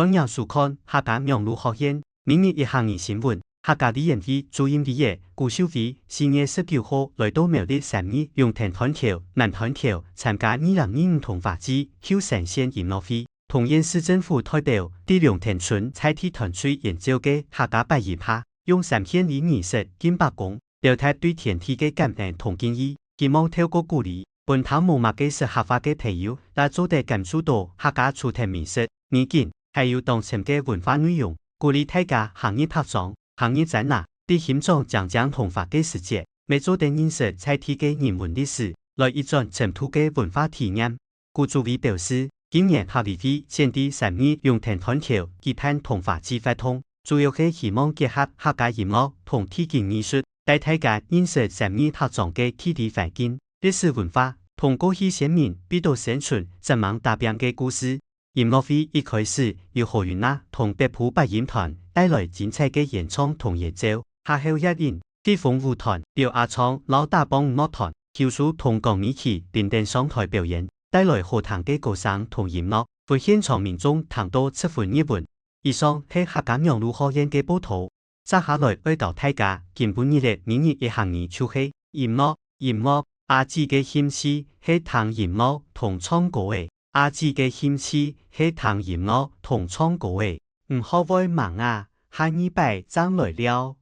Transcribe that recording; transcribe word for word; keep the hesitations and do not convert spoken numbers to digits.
歡迎收看客家網路學院每日一客語新聞。客家委員會主任委員古秀妃四月十九號來到苗栗三義永定斷橋、南斷橋，參加二零二五桐花祭後山線音樂會。同縣市政府代表在永定村在地團隊演奏个客家八音盒，用三弦禮儀式敬伯公，表達對天地个感恩同敬意。希望透過鼓勵，分聽無麼个識客話个朋友，也做得感受到客家族群美食、美景，還有當深个文化內容，鼓勵大家行入客庄、行入山林，在欣賞靚靚桐花个時節，也做得認識在地个人文歷史，來一轉深度个文化體驗。古主委表示，今年客委會選在三義永定斷橋舉辦桐花祭活動，主要係希望結合客家音樂同地景藝術，帶大家認識三義客庄个地理環境、歷史文化，同過去先民為著生存、生命打拚个故事。音樂會一開始，由何韻娜同北埔八音團帶來精彩个演唱同演奏，下後也引 飛風舞團、表阿昌摎打梆樂團、邱淑同江美琪等等上台表演，帶來好聽个歌聲同音樂，分現場民眾聽到七分熱吻。以上係客家網路學院个報導。接下來愛教大家今晡日个每日一客語就係音樂，音樂。阿姊个興趣係聽音樂同唱歌仔。阿姊个興趣係聽音樂同唱歌仔。毋好會吂啊，下二擺正來尞。